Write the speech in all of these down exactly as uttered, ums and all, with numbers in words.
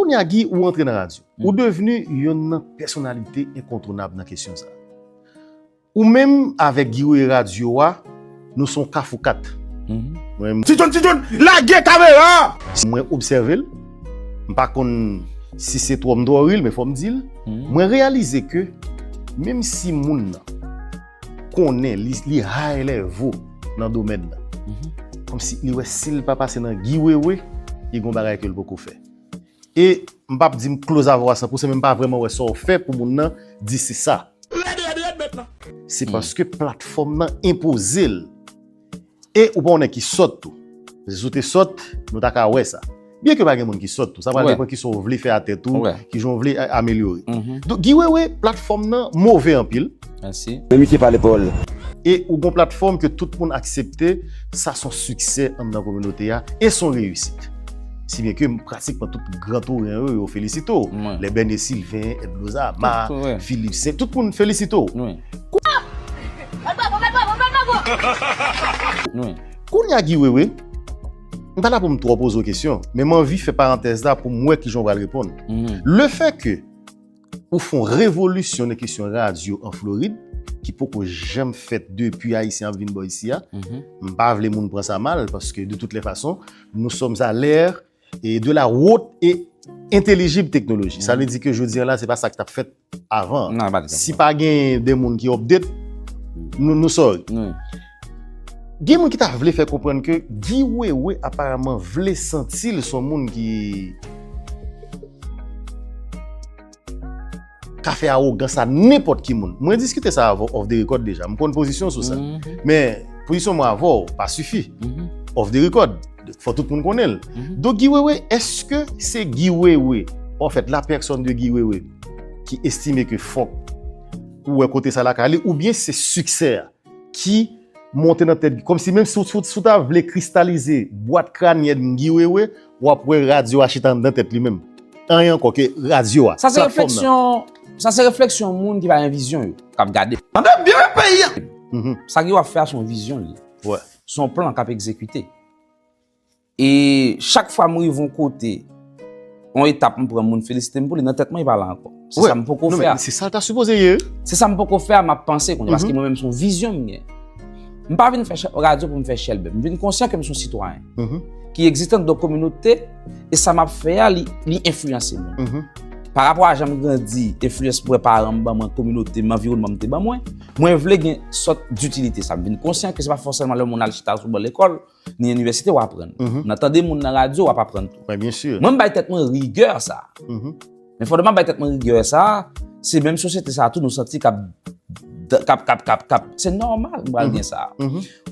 Kounye a, Guy, ou antre nan radyo. Ou devni yonn nan pèsonalite enkontwonab nan kesyon sa. Ou menm avèk Guy Wewe radyo a, nou se yon kafou kat. Mwen, Ti John, Ti John, lage kamera! Mwen obsève l. M pa konn si se twò m twò ri l, men fò m di l. Mwen reyalize ke menm si moun nan konnen, li, li high level nan domèn nan, kòmsi li wè si l pa pase nan Guy Wewe, li gon bagay ke l poko fè. E m p ap di m close avè w a san pousan, men m pa vrèman wè sa w fè pou moun nan di se sa. Se paske platfòm nan enpoze l. E ou pa yon nèg ki sòt tou. Paske si w te sòt, nou ta ka wè sa. Byen ke pa gen moun ki sòt tou. Sa pral depann kisa w vle fè a tèt ou, kijan w vle a- amelyore. Donk, Guy Wewe, platfòm nan move anpil. Mèt misye pa lepòl. E ou gon platfòm ke tout moun aksepte, sa se yon siksè anndan kominote a, e se yon reyisit. Si byen ke pratikman tout gran toren yo, yo felisite w. Les Bène Sylvain, Edlo Zama, Philippe Saint, tout moun felisite w. Kounye a, Guy Wewe, m pa la pou m twò poze w kesyon, men m anvi fè parantèz la pou m wè kijan w pral reponn. Lefètke ou fè yon revolisyon nan kesyon radyo an Florid, ki poko janm fèt depi Ayisyen ap vin bò isi a. M pa vle moun pran sa mal, paske de toutes les façons, nous sommes à l'ère et de la haute et intelligible technologie. Sa vle di ke jodi a la, se pa sa k t ap fèt avan. Si pa gen de moun ki update, nou, nou sorry. Gen moun ki ta vle fè konprann ke Guy Wewe aparaman vle santi l se yon moun ki ka fè awogans a nenpòt ki moun. Mwen diskite sa avè w off the record deja. M konn pozisyon w sou sa. Men pozisyon mwen avè w pa sifi. Off the record, fò tout moun konnen l. Donk, Guy Wewe, èske se Guy Wewe, anfèt, la personne de Guy Wewe, ki estime ke fòk ou wè kote sa lakay li, oubyen se siksè a ki monte nan tèt, kòmsi menm si w, si w, si w ta vle kristalize bwat kranyèn Guy Wewe, w ap wè radyo a chita anndan tèt li menm. Anyen ankò ke radyo a, Sa se platfòm nan. refleksyon, sa se refleksyon moun ki pa gen vizyon yo, k ap gade. Tande byen peyi a. Sa Guy w ap fè a se yon vizyon li. Wè. Se yon plan k ap egzekite. E chak fwa m rive yon kote, yon etap m pran, moun felisite m pou li, nan tèt mwen, e pa la ankò. Se Wè. Sa m poko Non, fè a. men se sa l ta sipoze ye. Se sa m poko fè a, m ap panse kounye a, paske mwen menm se yon vizyon m gen. M pa vin fè chè- radyo pou m fè chèlbè. M vin konsyan ke m se yon sitwayen ki egziste anndan kominote, e sa m ap fè a, li, li enfliyanse moun. Pa rapò a jan m grandi, enfliyans mwen, paran m ban mwen, kominote m, anviwònman m te ban mwen, mwen vle gen sòt ditilite sa. M vin konsyan ke se pa fòsèman lè moun al chita sou ban lekòl, ni inivèsite, w aprann. Nan tande moun nan radyo, w ap aprann tou. Mwen, byen si. Mwen, m bay tèt mwen rigè sa. Men fòdèman bay tèt mwen rigè sa, se menm sosyete sa tou nou santi k ap, k ap, k ap, k ap, k ap. Se nòmal, m pral gen sa.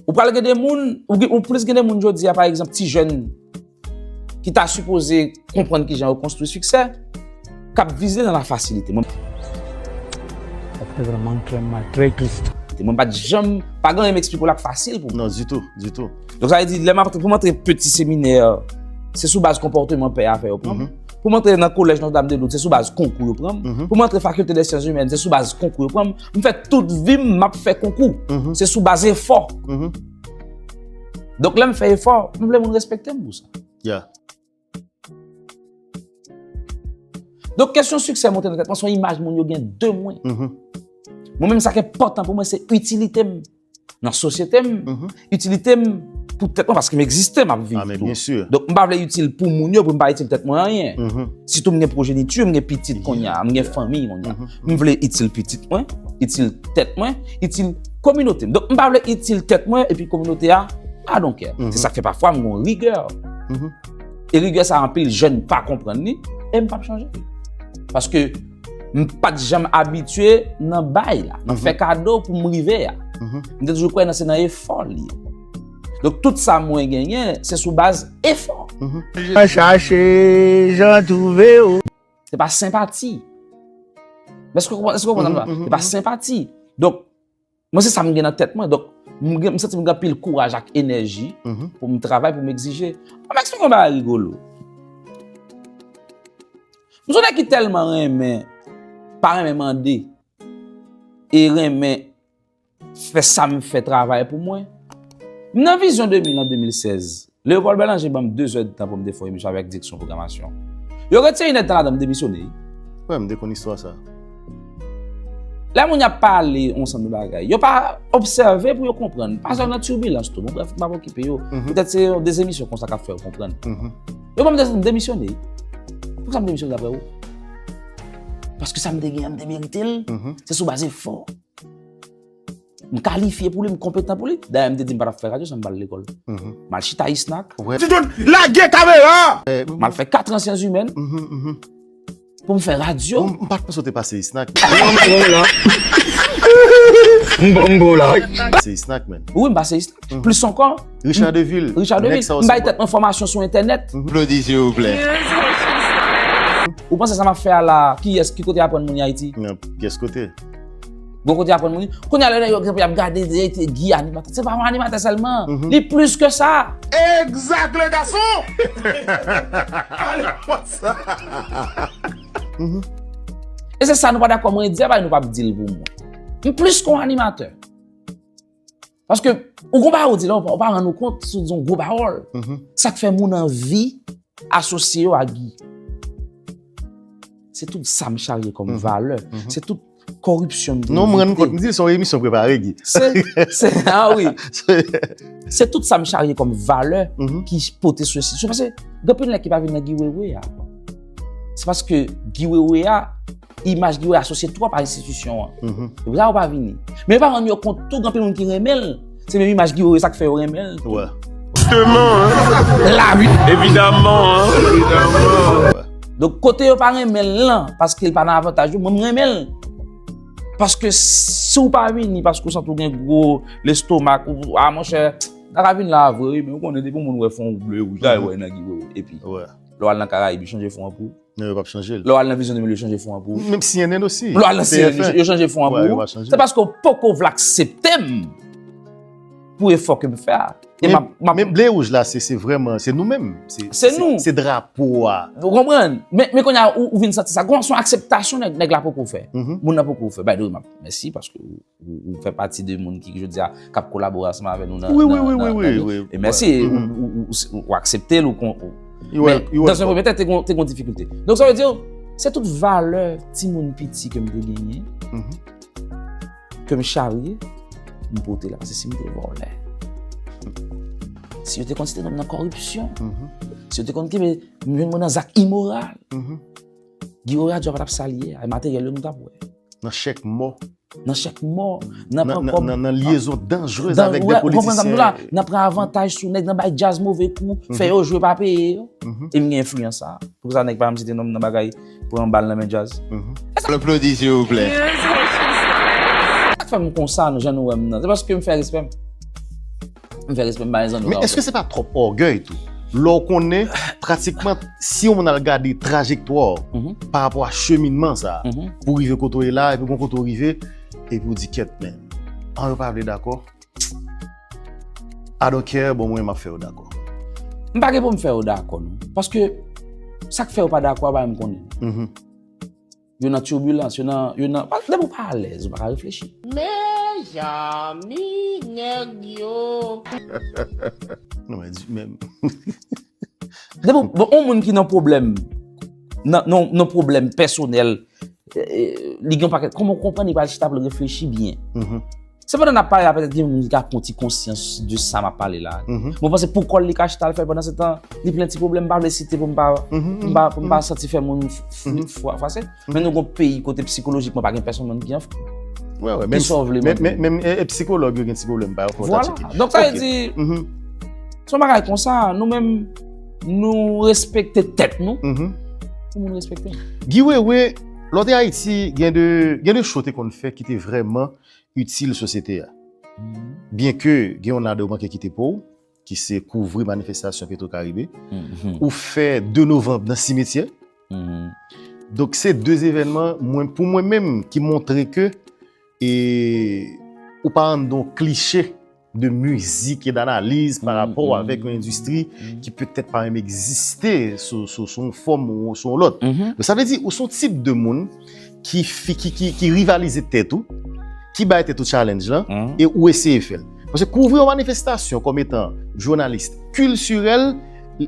Ou pral gen de moun, ou, gen- ou plis gen de moun jodi a, pa egzanp, ti jèn ki ta sipoze konprann kijan yo konstwi siksè, k ap vize nan la fasilite. Mwen, Sa te vrèman trè mal, trè tris. Mwen pa t janm, pa gen anyen m eksplike w la k fasil pou mwen. Non, ditou, ditou. Donk sa vle di, lè m ap, pou m antre peti seminè, se sou baz konpòteman pè a fè yo pran m. Pou m antre nan kolèj Notre-Dame de Lourdes, se sou baz konkou yo pran m. Pou m antre fakilte dè syans imèn, se sou baz konkou yo pran m. M fè tout vi m, m ap fè konkou. Se sou baz efò. Donk lè m fè efò, m vle moun respekte m pou sa. Yeah. Donk kesyon siksè monte nan tèt mwen, se yon imaj moun yo gen de mwen. Mwen menm, sa k enpòtan pou mwen, se itilite m nan sosyete m, itilite m pou tèt mwen, paske m egziste, m ap viv Ah, men tou. Byen si. Donk, m pa vle itil pou moun yo, pou m pa itil tèt mwen anyen. Sitou m gen pwojeniti, m gen pitit kounye a, m gen fanmi kounye a. M vle itil pitit mwen, itil tèt mwen, itil kominote m. Donk, m pa vle itil tèt mwen epi kominote a, I don't care. Se sa k fè pafwa m gen yon rigè. E rigè sa anpil jèn pa konprann li, e m p ap chanje. Paske m pa t janm abitye nan bay la, nan fè kado pou m rive a. M te toujou kwè nan se nan efò li ye. Donk tout sa mwen genyen, se sou baz efò. Jan chache, jan twouve w. Se pa senpati. Èske w konprann, èske w konprann sa? Se pa senpati. Donk, mwen se sa m gen nan tèt mwen. Donk, m gen- m santi m gen anpil kouraj ak enèji pou m travay, pou m egzije. An m eksplike yon bagay rigolo. M se yon nèg ki tèlman renmen, pa renmen mande, e renmen fè sa m fè travay pou mwen. M nan Vizyon de mil an de mil sèz. Léopold Bélanger ban m de zè d tan pou m te fè yon emisyon avèk direksyon pwogramasyon. Yo retire Inèd tan ladan, m demisyone. Wè, m te konn istwa sa. Lè moun y ap pale yon sanm de bagay, yo pa obsève pou yo konprann. Pase nan tibilans tou. Bon, brèf, m pa okipe yo. Petèt se yon de emisyon konsa k ap fè yo konprann. Yo ban m de- demisyone. Poukisa m demisyone daprè ou? Paske sa m te gen an, m te merite l. Se sou baz efò. M kalifye pou li, m konpetan pou li. Dayè, m te di m pa t ap fè radyo san m pa al lekòl. M al chita Isnak. Ti John, lage kamera! M al fè kat an syans imèn pou m fè radyo. M pa t panse w te pase Isnak. M bon la. Pase Isnak, men. Wi, m pase Isnak. Plis ankò, Richard Deville. Richard Deville. M bay tèt mwen fòmasyon sou entènèt. Aplodi, silvouplè. Ou panse sa m ap fè a la, kiyès, ki kote aprann moun Ayiti? Kiyès kote? Bon kote aprann moun. Kounye a lè nèg yo ap gade Guy animatè. Se pa yon animatè sèlman. Li plis ke sa. Exact, le garçon! Ale konsa! E se sa nou pa dakò, mwen di a bay nou p ap di l pou mwen. M plis ke yon animatè. Paske ou gon bagay ou di la, ou pa- ou pa rann ou kont, se yon gwo pawòl. Sa k fè moun anvi asosye yo a Guy. Se tout sa m charye kòm valè. Se tout koripsyon m te Non, m rann m evite. kont, m di se yon emisyon prepare, Guy. Se, se, ah wi. Se tout sa m charye kòm valè ki pote sou enstitisyon. Paske gen anpil nèg ki pa vin nan Guy Wewe a. Se paske Guy Wewe a, imaj Guy Wewe asosye twòp a enstitisyon an. Se pou sa yo pa vini. Men yo pa rann yo kont tou, gen anpil moun ki renmen l. Se menm imaj Guy Wewe sa k fè yo renmen l. Wè. Justement, hein. La wi. Évidemment, hein. Donk kote yo pa renmen l lan, paske l pa nan avantaj yo, mwen m renmen l. Paske si w pa vini, paske w santi w gen gwo lestomak, ou, ah, monchè, ta ka vin la vre, wi, men ou konnen depi yon moun wè fon ble, wouj, la, wè nan Guy Wewe. Epi, Wè. lè w al nan Karayib, yo chanje fon an pou ou. Non, yo p ap chanje l. Lè w al nan Vizyon de Mil, yo chanje fon an pou ou. Menm C N N osi. Lè w al nan C N N, T F M. Yo chanje fon an Wè, yo pou pa ou. Chanje. Se paske w poko vle aksepte m pou efò ke m fè a. E m ap- m ap- Men ble wouj la, se se vrèman, se nou menm. Se nou. Se drapo a. Ou konprann? Men, men kounye a, ou, ou vin santi sa. Gon, se yon akseptasyon nèg, nèg la poko fè. Moun nan poko fè. Bay, m ap mèsi paske ou, ou, ou fè pati de moun ki, jodi a, k ap kolabore ansanm avè nou nan. Wi, wi, nan- wi, nan- wi, nan- wi, wi, E mèsi, wi. ou, ou, ou, ou, ou aksepte l, ou kon- ou- You wel- Men, you dans un welcome. premier temps, te gon, te gon difikilte. Donk, sa vle di, se tout valè timoun piti ke m te genyen, ke m charye, m pote la. Paske si m te vòlè, si yo te konn si te nonm nan kòripsyon, si yo te konn kenbe m jwenn mwen nan zak imoral, Guy Wewe Radio pa t ap sa l ye a, e materyèl yo nou t ap wè. Nan chèk mò. Nan chèk mò, nan Nan, pran nan, kòb. nan, nan lyezon danjerez Dan- avèk wè, de ou konprann sa m di w la? politisyen. Nan pran avantaj sou nèg, nan bay djaz move kou, fè yo jwe pa peye yo. E m gen enfliyans sa. Pou sa nèg pa janm site non m nan bagay, pran bal nan men djaz. Aplodi, silvouplè. Sa k fè m konsa, nou, jan nou wè m nan, se paske m fè respè m. M fè respè m, m pa gen zan. Men èske se pa twòp ògèy tou? Lè w konnen, pratikman, si yon moun al gade trajektwa w pa rapò a cheminman sa, pou rive kote w ye la, epi gon kote w rive, epi w di, kèt, men, an, yo pa vle dakò. I don't care, bon, mwen, m ap fè yo dakò. M pa gen pou m fè yo dakò, non. Paske sa k fè yo pa dakò a, pa menm konnen. Yo nan tibilans, yo nan, yo nan, pa- depi w pa alèz, ou pa ka reflechi. Mezanmi, nèg yo. Non, men, di- men Depi w- bon, yon moun ki nan pwoblèm, nan, nan, nan pwoblèm pèsonèl, e, e, li gen yon pakèt, kòman w konprann li pral chita pou l reflechi byen? Sepandan, n ap pale la, petèt gen moun ki ka pran ti konsyans de sa m ap pale la. Mwen panse pou kò l li ka chita l fè l, pandan se tan, li plen ti pwoblèm, m pa vle site pou m pa, pou m pa, pou m pa santi fè moun f- f- fwa- fwase. Men nou gon peyi kote psikolojikman pa gen pèsonn moun ki an Wè, wè, ki sa w vle men, mande? Men, men, e, e psikològ yo gen ti pwoblèm, pa yon fò Vwala. tcheke. Donk, sa vle Ok. di, se yon bagay konsa, nou menm, nou respekte tèt nou, pou moun respekte nou. Guy Wewe, lè w te Ayiti, gen de, gen de show te konn fè ki te vrèman itil sosyete a. Byenke gen yon ladan yo manke kite pou w, ki se kouvri manifestasyon Petro Caribe, ou fè de novanm nan simetyè. Donk, se de evènman, mwen, pou mwen menm, ki montre ke e, ou pa anndan yon kliche de mizik e d'analiz pa rapò avèk yon endistri ki petèt pa menm egziste sou, sou, sou yon fòm ou sou yon lòt. Donk, sa vle di, ou se yon tip de moun ki, fi- ki, ki, ki rivalize tèt ou, ki bay tèt ou challenge lan, e ou eseye fè l. Paske kouvri yon manifestasyon kòm etan jounalis kiltirèl,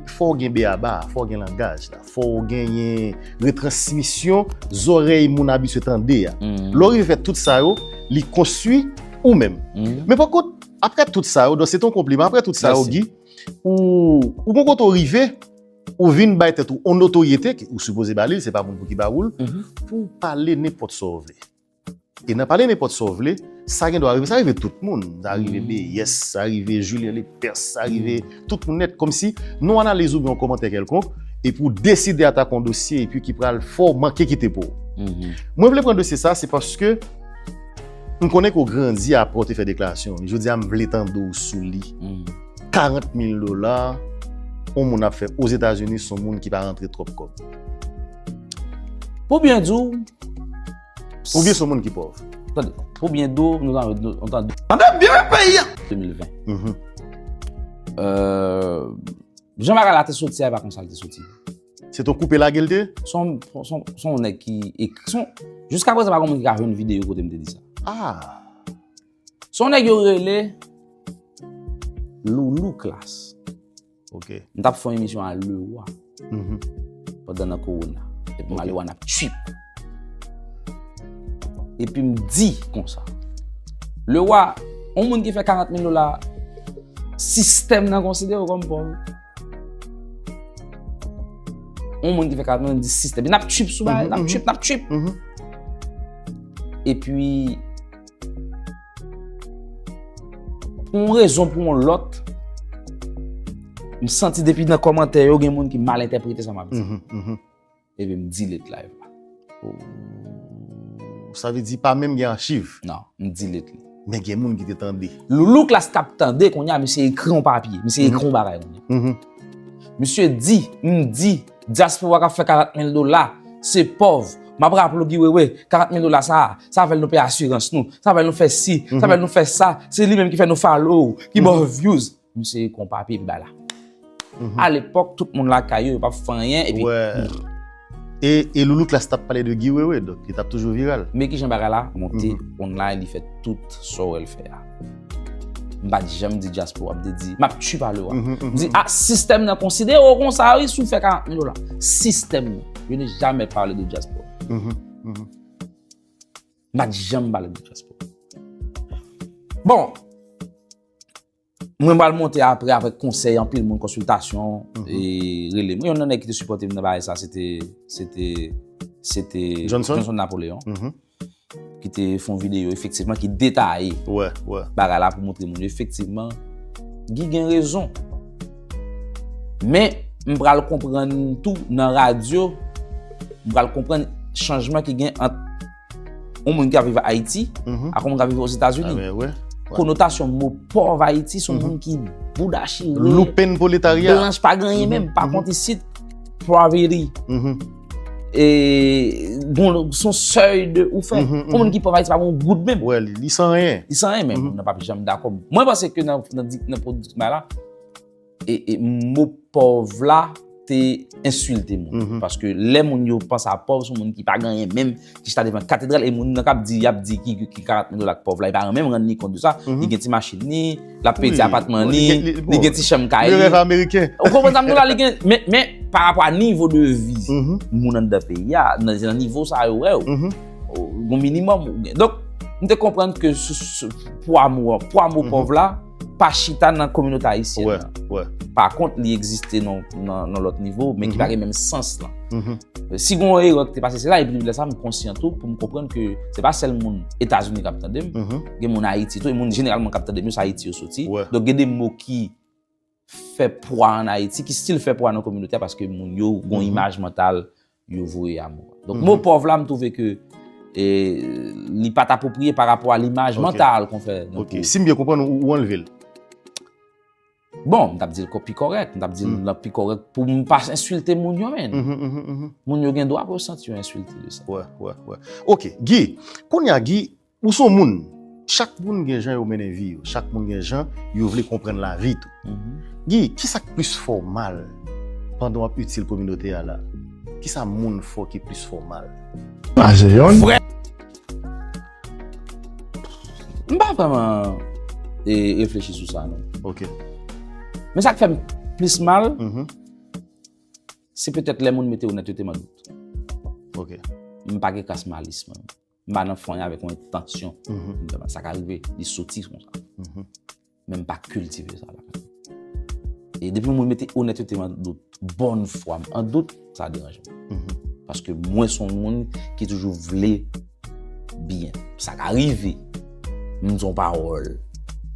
fò w gen beyaba, fò w gen langaj la, fò w genyen retransmisyon zòrèy moun abitye tande a. Lè w rive fè tout sa yo, li konstwi ou menm. Men pakont, apre tout sa yo, donk se te yon konpliman, apre tout sa yo, Guy, ou, ou gon kote w rive, ou vin bay tèt ou yon notoryete, ke ou sipoze ba li l, se pa moun pou ki ba ou l, pou w pale nenpòt sa w vle. E nan pale nenpòt sa w vle, sa gen dwa rive, sa rive tout moun. Sa rive Beyès, sa rive Julien Lepers, sa rive tout moun nèt. Kòmsi nan yon analiz oubyen yon kòmantè kèlkonk, epi w deside atake yon dosye epi ki pral fè w manke kite po w. Mwen vle pran dosye sa, se paske m konnen ke w grandi apre w te fè deklarasyon. Jodi a, m vle tande w sou li. Karant mil dola, yon moun ap fè Ozetazini, se yon moun ki pa rantre twòp kòb. Pou byen di w, Oubyen se yon moun ki pòv. Tande, pou byen di w, nou tande, nou tande, tande byen peyi a. De mil ven. Euh, jan bagay la te soti a, e pa konsa l te soti. Se te yon koupe lage l te? Se yon, se yon, se yon nèg ki ekri, se yon, jiska prezan pa gen moun ki ka jwenn videyo kote m te di sa. Ah. Se yon nèg yo rele Loulou Klass. Ok. M t ap fè yon emisyon a Lewa pandan nan kowona. Epi m ale wè n ap trip. Epi m di konsa, Lewa, yon moun ki fè karant mil dola, sistèm nan konsidere w kòm pòv. Yon moun ki fè karant mil, di sistèm. N ap trip sou bagay, n ap trip, n ap trip. Epi, pou yon rezon, pou yon lòt, m santi depi nan kòmantè yo, gen moun ki mal entèprete sa m ap di. Epi m delete live la. Sa vle di pa menm gen achiv? Non, m delete li. Men gen moun ki te tande. Loulou Klass k ap tande kounye a, misye ekri yon papye, misye ekri yon bagay kounye a. Misye di, m di, dyaspora k ap fè karant mil dola, se pòv. M ap raple w, Guy Wewe, karant mil dola sa a, sa fè nou peye asirans nou, sa fè nou fè si, sa fè nou fè sa, se li menm ki fè nou follow, ki ba w views. Misye ekri yon papye epi bay la. A lepòk, tout moun lakay yo, yo p ap fè anyen, epi e, e Loulou Klass t ap pale de Guy Wewe, donk li t ap toujou viral. Men kijan bagay la monte online, li fè tout sa w wè l fè a. M pa t janm di dyaspora, m te di, m ap tchip a Lewa. M di, ah, sistèm nan konsidere w konsa, wi, si w fè karant mil dola. Sistèm nan. Je n'ai jamais parlé de diaspora. M pa t janm pale de dyaspora. Bon, mwen pral monte apre avèk konsèy anpil moun, konsiltasyon, e rele m. Youn nan nèg ki te sipòte m nan bagay sa, se te, se te, se te Johnson Napoléon, ki te fè yon videyo, efektivman, ki detaye bagay la pou montre moun yo, efektivman, Guy gen rezon. Men, m pral konprann tou nan radyo, m pral konprann chanjman ki gen ant yon moun k ap viv Ayiti ak yon moun k ap viv Ozetazini. Konotasyon mo pòv Ayiti, se yon moun ki bouda chire, blanch pa gen anyen menm. Pa kont isit, poverty. E, bon, se yon sèy de ou fè. Yon moun ki pòv Ayiti pa gen yon goud menm. Li san anyen. Li san anyen, men moun nan p ap janm dakò. Mwen panse ke nan, nan, nan pwodiksyon bagay la, e, e mo pòv la te ensilte moun. Paske lè moun yo panse a pòv, se moun ki pa gen anyen menm, ki chita devan katedral, e moun nan k ap di, y ap di ki, ki karant mil dola k pòv la, li pa menm rann li kont de sa. Li gen ti machin li, l ap peye ti apatman li, li gen ti chanm kay li. Ou konprann sa m di w la, li gen, men, men, pa rapò a nivo de vi moun anndan peyi a, nan, nan nivo sa yo wè yo. Gon minimòm ou gen. Donk, m te konprann ke sou, sou, pwa mo, pwa mo pòv la, pa chita nan kominote ayisyèn nan. Pa kont, li egziste nan, nan, nan lòt nivo, men ki pa gen menm sans lan. Si gon erè ki te pase, se la, epi depi lè sa, m konsyan tou, pou m konprann ke se pa sèl moun Etazini k ap tande m, gen moun Ayiti tou, e moun jeneralman k ap tande m yo, se Ayiti yo soti. Donk, gen de mo ki fè pwa ann Ayiti, ki still fè pwa nan kominote a, paske moun yo gon imaj mantal yo voye a mo a. Donk, mo pòv la, m twouve ke, e, li pa t apwopriye pa rapò a limaj mantal ke w fè nan peyi. Si m byen konprann, ou, ou anlve l. Bon, m t ap di l pi kòrèk, m t ap di l nan pi kòrèk pou m pa ensilte moun yo, menm. Moun yo gen dwa pou yo santi yo ensilte de sa. Wè, wè, wè. Ok, Guy, kounye a, Guy, ou se yon moun, chak moun gen jan yo mennen vi yo, chak moun gen jan yo vle konprann lavi tou. Guy, kisa k plis fè w mal pandan w ap itil kominote a la? Kisa moun fè w ki plis fè w mal? Pase yonn. M pa vrèman, e, reflechi sou sa, non. Ok. Men sa k fè m plis mal, Se petèt lè moun mete onètete m an dout. Ok. M pa gen kras malis, mwen. M pa nan fè anyen avèk yon entansyon. Mhm. Sa ka rive, li soti konsa. Mhm. Men m pa kiltive sa la. E depi moun mete onètete m an dout, bòn fwa m an dout, sa deranje m. Mhm. Paske mwen se yon moun ki toujou vle byen. Sa ka rive, m di yon pawòl,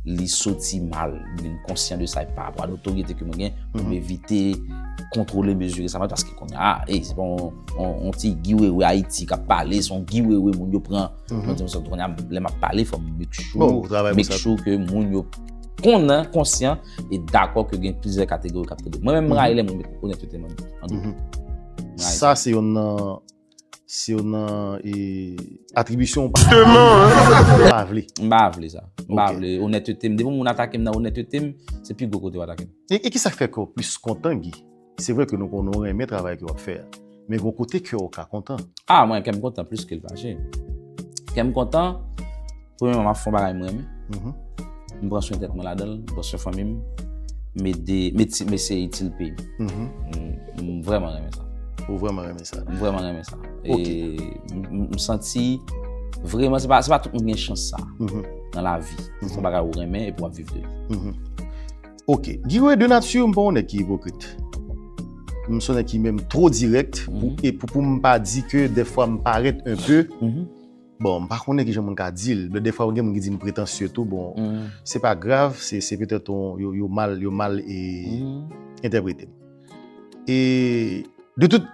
li soti mal, m vin konsyan de sa, e pa rapò a notorite ke mwen gen, pou m Mhm. evite kontwole, mezire sa mal, paske kounye a, ey, se pa yon, yon, yon ti Guy Wewe Ayiti k ap pale, se yon Guy Wewe moun yo pran. Mhm. Mwen di, kounye a, lè m ap pale, fò m make sure, Bon, ou travay pou make sa. Sure ke moun yo konnen, konsyan, e dakò ke gen plizyè kategori k ap tande. Mwen menm, m Mhm. rayi lè moun met onètete m an dout. Mhm. M rayi Sa se yon nan, se yon nan e, atribisyon ou pa, pa vle. M pa vle sa. M pa Ok. Vle onètete m. Depi moun atake m nan onètete m, se pi gwo kote w atake m. E, e ki sa k fè ke w plis kontan, Guy? Se vre ke nou konnen w renmen travay ke w ap fè a. Men gen kote ke w ka kontan. Ah, mwen, kè m kontan plis ke l fache. Kè m kontan, premyèman, m ap fè yon bagay m renmen. Mhm. M pran swen tèt mwen ladan l, m pran swen fanmi m, m ede, m eti- m eseye itil peyi m. Mhm. M, m vrèman renmen sa. Ou vrèman renmen sa. M vrèman renmen sa. Ok. E m, m, m santi vrèman, se pa, se pa tout moun gen chans sa Mhm. nan lavi. Pou fè yon bagay ou renmen e pou w ap viv de li. Mhm. Ok. Guy Wewe, de nati, m pa yon nèg ki ipokrit. M se yon nèg ki menm twò dirèk pou, Mhm. e pou, pou m pa di ke dèfwa m parèt un peu. Mhm. Bon, m pa konnen kijan moun ka di l. Dèfwa gen moun ki di m pretansye tou. Bon, Mhm. se pa grav, se, se petèt yon, yo, yo mal, yo mal e Mhm. entèprete m. E de tout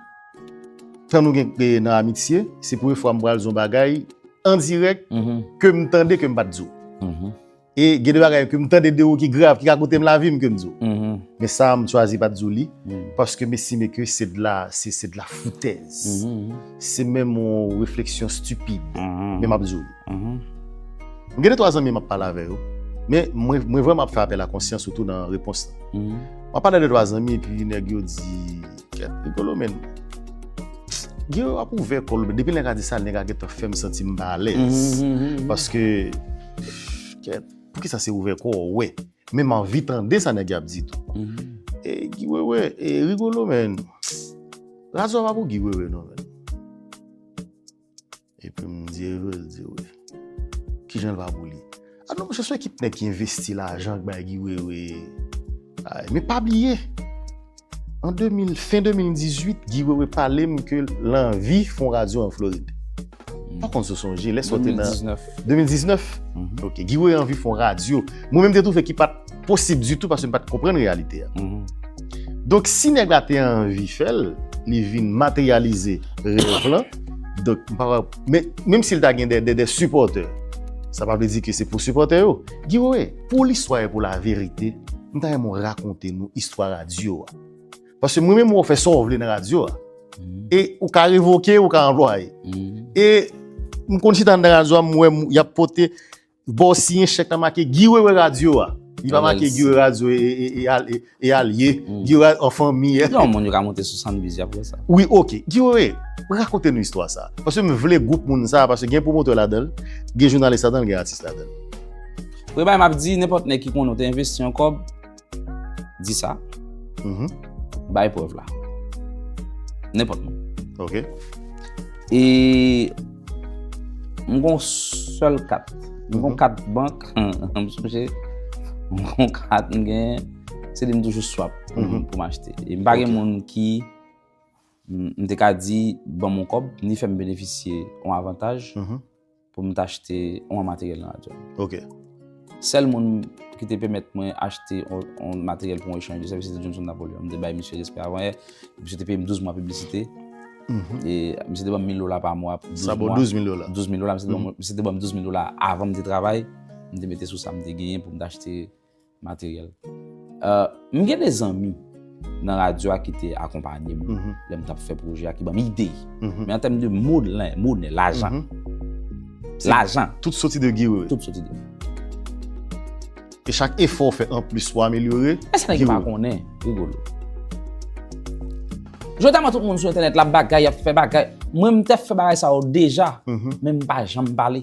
tan nou gen e, nan amitye, se premye fwa m pral di yon bagay an dirèk Mhm. ke m tande ke m pa t di w. Mhm. E gen de bagay ke m tande de ou ki grav, ki ka koute m lavi m ke m di w. Mhm. Men sa, m chwazi pa t di w li, Mhm. paske m estime ke se de la, se, se de la foutèz. Mhm. Se menm yon refleksyon stipid. Mhm. Men m ap di w li. Mhm. M gen de twa zanmi m ap pale avè yo, men mwen, mwen vrèman ap fè apèl a konsyans, sitou nan repons lan. Mhm. M ap pale de twa zanmi, epi nèg yo di, kèt, Rigolo, men. Guy Wewe ap ouvè kò l, depi nèg a di sa, nèg a gentan fè m santi m pa alèz. Mhm, mhm, mhm. Paske, kèt, poukisa se ouvè kò w, wè? Men m anvi tande sa nèg y ap di tou. Mhm. E Guy Wewe, e Rigolo, men. Radyo a pa pou Guy Wewe, non, men. Epi m di, e vre, l di, wi. Kijan l pa pou li? A non, monchè, se ekip nèg ki envesti lajan k bay Guy Wewe. Ay, men pa bliye, an de mil, fen de mil dizuit, Guy Wewe pale m ke l anvi fè yon radyo an Florid. M pa konn si w sonje, lè sa w te nan de mil diznèf. de mil diznèf? Mhm. Ok, Guy Wewe anvi fè yon radyo. Mwen menm te twouve ki pa t posib ditou paske m pa t konprann reyalite a. Mhm. Donk, si nèg la te anvi fè l, li vin materyalize rèv lan. Donk, m pa wè, men, menm si l ta gen de, de, de sipòtè, sa pa vle di ke se pou sipòtè yo. Guy Wewe, pou listwa e pou laverite, m ta renmen w rakonte nou istwa radyo a. Paske mwen menm, w fè sa w vle nan radyo a. Mhm. E ou ka revoke, ou ka anplwaye. Mhm. E m konn chita anndan radyo a, m wè m- y ap pote, ba w siyen chèk la make Guy Wewe radyo a. Li pa make Guy Wewe radyo e, e, e, e al- e, e alye, Mm. Guy Wewe an fanmi. Non, moun yo ka monte sou Sunbiz, y ap wè sa. Wi, ok. Guy Wewe, rakonte nou istwa sa. Paske m vle gwoup moun sa, paske gen pwomotè ladan l, gen jounalis ladan l, gen atis ladan l. Premye bagay m ap di, nenpòt nèg ki konnen w te envesti yon kòb, di sa. Mhm. Bay prèv la. Nenpòt moun. Ok. E m gon sèl kat. M gon Mhm. Kat bank. M sonje. M gon kat m gen. Se li m toujou swap pou, Mhm. Pou m achte. E m pa gen Ok. Moun ki m m te ka di ban m yon kòb, ni fè m benefisye yon avantaj Mhm. pou m t achte yon materyèl nan radyo. Ok. Sèl moun ki te pèmèt mwen achte yon, yon materyèl pou yon echanj de sèvis, se te Johnson Napoleon. M te bay misye respè avan yè. Misye te peye m douz mwa piblisite. Mhm. E misye te ban m mil dola pa mwa. Pou Sa douz bon mwa. Douz mil dola. Douz mil dola, misye te ban Mhm. mwen, misye te ban m douz mil dola avan m te travay. M te mete sou sa, m te genyen pou m t achte materyèl. Euh, m gen de zanmi nan radyo a ki te akonpanye m Mhm. lè m t ap fè pwojè a, ki ban m ide. Mhm. Men an tèm de monè, monè, lajan. Mhm. Lajan. Tout soti de Guy Wewe. Tout soti de. E chak efò w fè anplis pou amelyore. Èske nèg yo pa konnen, Rigolo? Jodi a, tout moun sou entènèt la, bagay, y ap fè bagay. Mwen, m te fè bagay sa yo deja, Mhm. men m pa janm pale.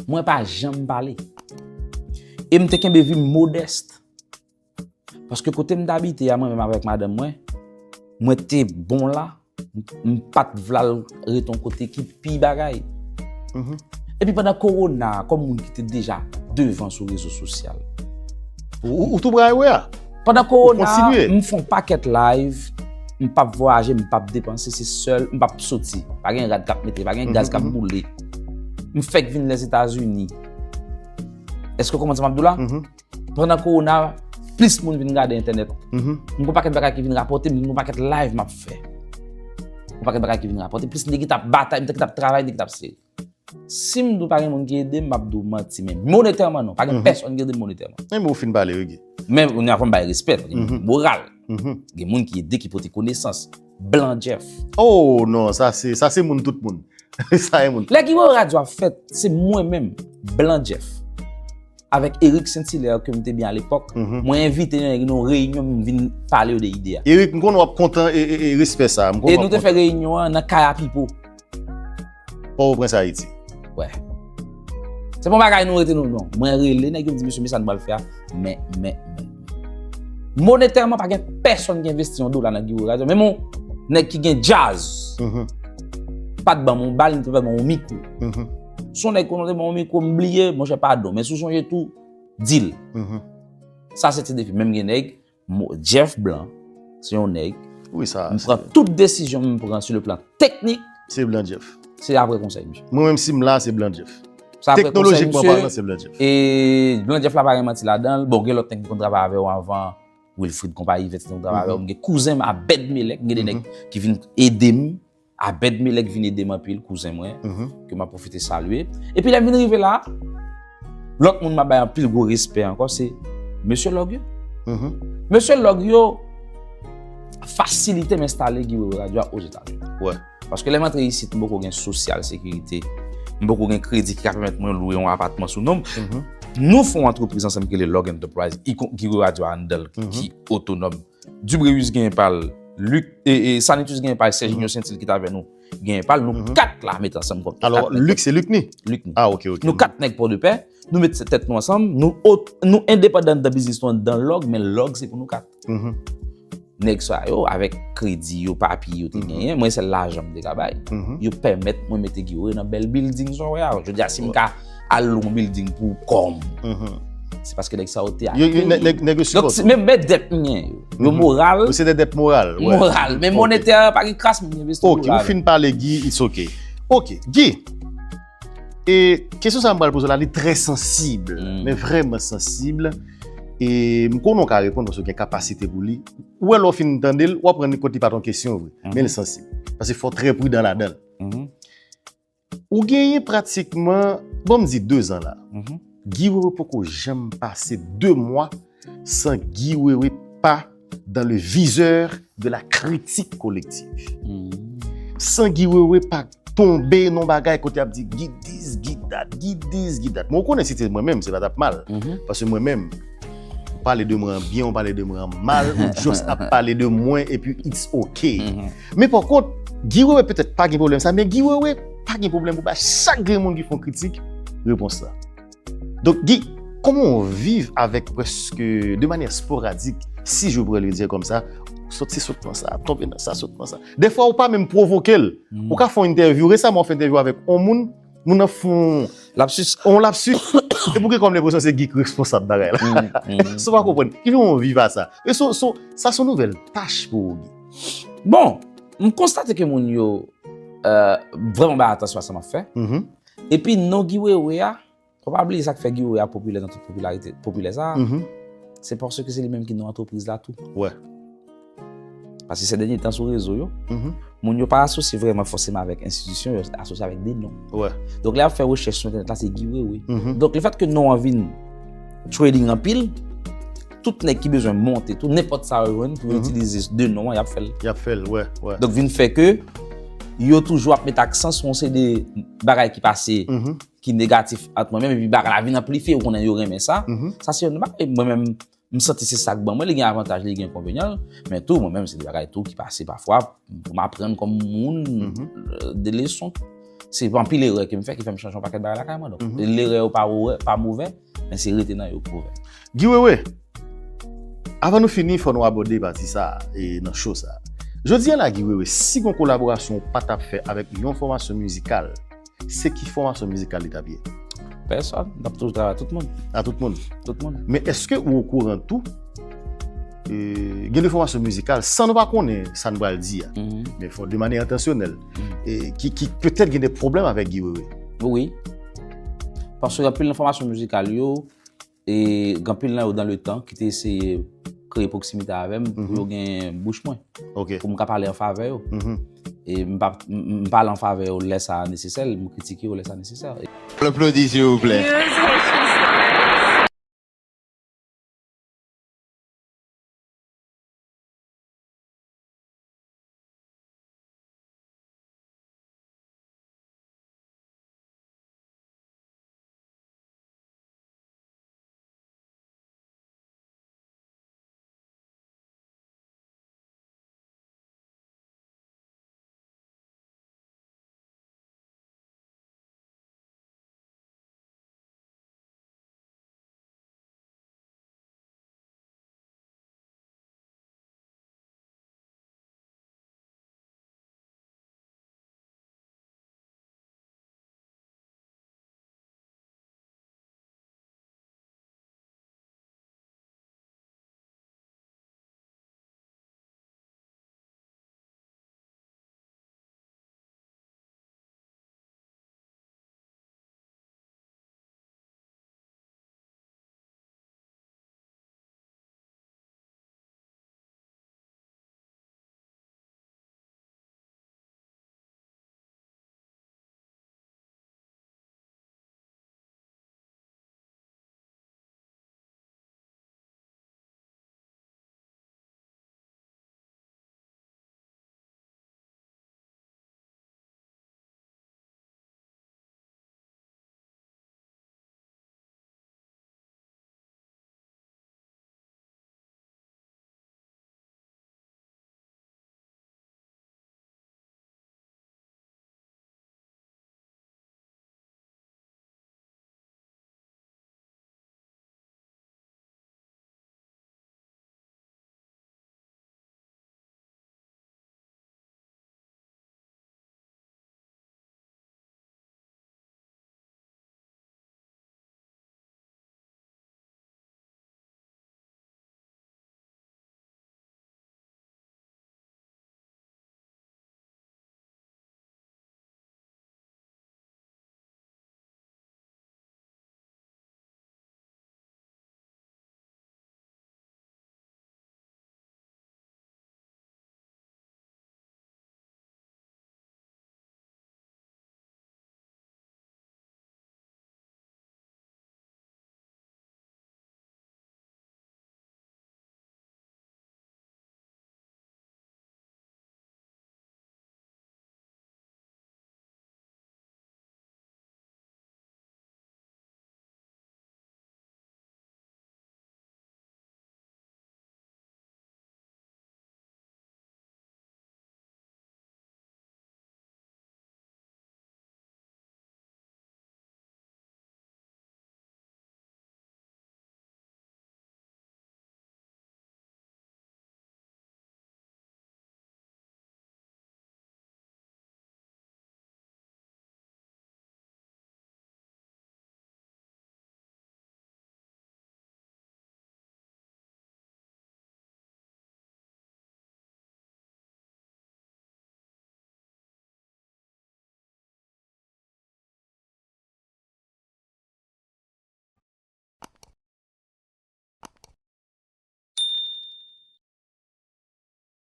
Mwen pa janm pale. E m te kenbe vi m modès. Paske kote m t abite a, mwen menm avèk madanm mwen, mwen te bon la, m, m pa t vle al ret yon kote ki pi bagay. Epi pandan kowona a, kòm moun ki te deja devan sou rezo sosyal, Ou, ou, ou tou pral wè a? Pandan kowona a, kontinye. M fè yon pakèt live, m p ap vwayaje, m p ap depanse, se sèl, m p ap soti. Pa gen rad k ap mete, pa gen gaz k ap boule. M fèk vin Lèzetazini. Èske w konprann sa m ap di w la? Pandan kowona, plis moun vin gade entènèt. M gen yon pakèt bagay ki vin rapòte m, m gen yon pakèt live m ap fè. Yon pakèt bagay ki vin rapòte, plis nèg ki t ap batay, nèg ki t ap travay, nèg ki t ap sere. Si m di w pa gen moun ki ede m, m ap di w manti, men monetèman non. Pa gen pèsonn ki ede m monetèman. Men ou fin pale, wi, Guy. Men nou aprann bay respè, gen moun ki moral. Gen moun ki ede, ki pote konesans. Blan Jeff. Oh non, sa se, sa se moun tout moun. Sa e moun. Lè Guy Wewe Radio ap fèt, se mwen menm, Blan Jeff, avèk Eric Saint-Hilaire ke m te byen alepòk. Mwen envite yo nan yon reyinyon, m vin pale yo de ide a. Eric, m konnen w ap kontan e, e, e respè sa. M konnen E w nou ap te fè kontan. Reyinyon an nan kay a Pipo. Pòtoprens, Ayiti. Wè. Se pa yon bagay nou rete nou, non. Mwen rele nèg yo, m di, "Mesye, men sa nou pral fè a." Men, men, men. Monetèman, pa gen pèsonn ki envesti yon dola nan Guy Wewe Radio. Menm yon nèg ki gen djaz, pa t ban m yon bal, li te ban m yon mikwo. Si yon nèg konnen te ban m yon mikwo, m bliye, monchè, padon. Men si w sonje tou, di l. Sa se ti defi. Menm gen nèg, mo- Jeff Blanc, se yon nèg. Wi, sa. M pran tout desizyon m pran sou le plan teknik, Se Blan Jeff. Se apre konsèy misye. Mwen menm si m la, se Blan Jeff. Sa apre konsèy Teknolojikman misye. Palan, se Blan Jeff. E Blan Jeff la pa gen manti ladan l. Bon, gen lòt nèg ki konn travay avè w anvan. Wilfrid konpayi, Vincent konn travay avè w. M gen kouzen m, Abed Melek, m gen de nèg ki vin ede m. Abed Melek vin ede m anpil, kouzen mwen, ke m ap pwofite salye. Epi lè m vin rive la, lòt moun m ap bay anpil gwo respè ankò, se Mesye Log yo. Mesye Log yo fasilite m enstale Guy Wewe Radio a Ozetazini. Wè. Paske lè m antre isit, m poko gen sosyal sekirite, m poko gen kredi ki ka pèmèt mwen lwe yon apatman sou non m. Nou fè yon antrepriz ansanm ki rele Log Enterprise, Guy Wewe Radio a anndan l ki otonòm. Dubreyus genyen pa l, Luc, e, e, Sanitus genyen pa l, Serginho Saintil ki t avè nou genyen pa l, nou kat la met ansanm kòm Alò, Luc, se Luc ni? Luc ni. Ah, ok, ok. Nou kat nèg Pòdepè, nou met tèt nou ansanm, nou ot-, nou endepandan anndan biznis nou anndan Log, men Log se pou nou kat. Nèg sa yo, avèk kredi yo, papye yo te genyen, mwen sèl lajan m te ka bay. Yo pèmèt mwen mete Guy Wewe nan bèl bilding sa w wè a. Jodi a, si m ka al lwe yon bilding pou kò m, se paske nèg sa yo te Yo, yo, akeyi. nèg, nèg, nèg yo Donk, sipòte. Si menm men dèt m genyen yo, yo moral, Se de dèt moral. Wè. Moral. Men Ok. Monetè pa gen kras moun ki envesti Ok, dola ou fin pale, Guy, it's ok. Ok, Guy. E kesyon sa m pral poze la, li trè sansib, men vrèman sansib. E m konnen w ka reponn paske w gen kapasite pou li. Ou wè lè w fin tande l, w ap rann li kont li pa t yon kesyon vre. Men li sansib. Paske fò w trè pridan ladan l. Ou genyen pratikman, bon, m di de zan la. Guy Wewe poko janm pase de mwa san Guy Wewe pa dans le viseur de la critique collective. San Guy Wewe pa tonbe nan bagay kote ap di Guy this, Guy that, Guy this, Guy that. Men w konnen si se mwen menm, se pa t ap mal. Paske mwen menm, ou pale de mwen an byen, ou pale de mwen an mal, ou just ap pale de mwen epi it's ok. Men pa kont, Guy Wewe petèt pa gen pwoblèm sa, men Guy Wewe pa gen pwoblèm pou bay chak grenn moun ki fè yon kritik repons la. Donk, Guy, comment on vit avec presque de manière sporadique, si je pourrais le dire comme ça, sot, se sot nan sa, tonbe nan sa, sot nan sa. Dèfwa, ou pa menm pwovoke l. Ou ka fè yon entèvyou. Resaman, ou fè entèvyou avèk yon moun, moun nan fè yon Lapsus. yon lapsus. E pou gen kòm lenpresyon se Guy ki responsab bagay la. Si w pa konprann, ki jan w viv a sa? E so, so, sa se yon nouvèl tach pou ou, Guy. Bon, m konstate ke moun yo euh, vrèman bay atansyon a sa m ap fè. Epi non Guy Wewe a, fò pa bliye sa k fè Guy Wewe a popilè nan tout popilarite, popilè sa a. Se paske se li menm ki nan antrepriz la tou. Wè. Paske se dènye tan sou rezo yo, moun yo pa asosye vrèman fòseman avèk enstitisyon, yo asosye avèk de non. Wè. Donk lè y ap fè rechèch sou entènèt la, se Guy Wewe. Donk lefèt ke non an vin trading anpil, tout nèg ki bezwen monte, tout nenpòt sa yo jwenn pou yo itilize de non an, y ap fè l. Y ap fè l, wè, wè. Donk vin fè ke yo toujou ap met aksan sou yon seri de bagay ki pase, ki negatif ant mwen menm, epi bagay la vin anplifye, ou konnen yo renmen sa. Sa se yon bagay, mwen menm, m santi se sa k ban mwen, li gen avantaj li, li gen enkonvenyan l, men tou, mwen menm, se de bagay tou ki pase pafwa, pou m aprann kòm moun, euh, de leson. Se anpil erè ke m fè ki fè m chanje yon pakèt bagay lakay mwen. Donk, lerè yo pa, pa move, men se rete nan yo k move. Guy Wewe, Avan nou fini, fò nou abòde pati sa a, e nan show sa a. Jodi a la, Guy Wewe, si gon kolaborasyon ou pa t ap fè avèk yon fòmasyon mizikal, se ki fòmasyon mizikal li t ap ye? Pèsòn, m t ap toujou travay tout moun. A tout moun. Tout moun. Men èske ou okouran tou, e, gen de fòmasyon mizikal, san nou pa konnen sa n pral di a, Mhm. men fò de manyè entansyonèl, e, ki, ki petèt gen de pwoblèm avèk Guy Wewe? Wi. Paske anpil nan fòmasyon mizikal yo, e gen anpil nan yo dan le tan ki te eseye kreye pwoksimite avè m pou yo gen bouch mwen, Ok. Pou m ka pale an favè yo. Mhm. E m pa m- m pale an favè yo lè sa nesesè, m kritike yo lè sa nesesè. Applaudis, s'il vous plaît.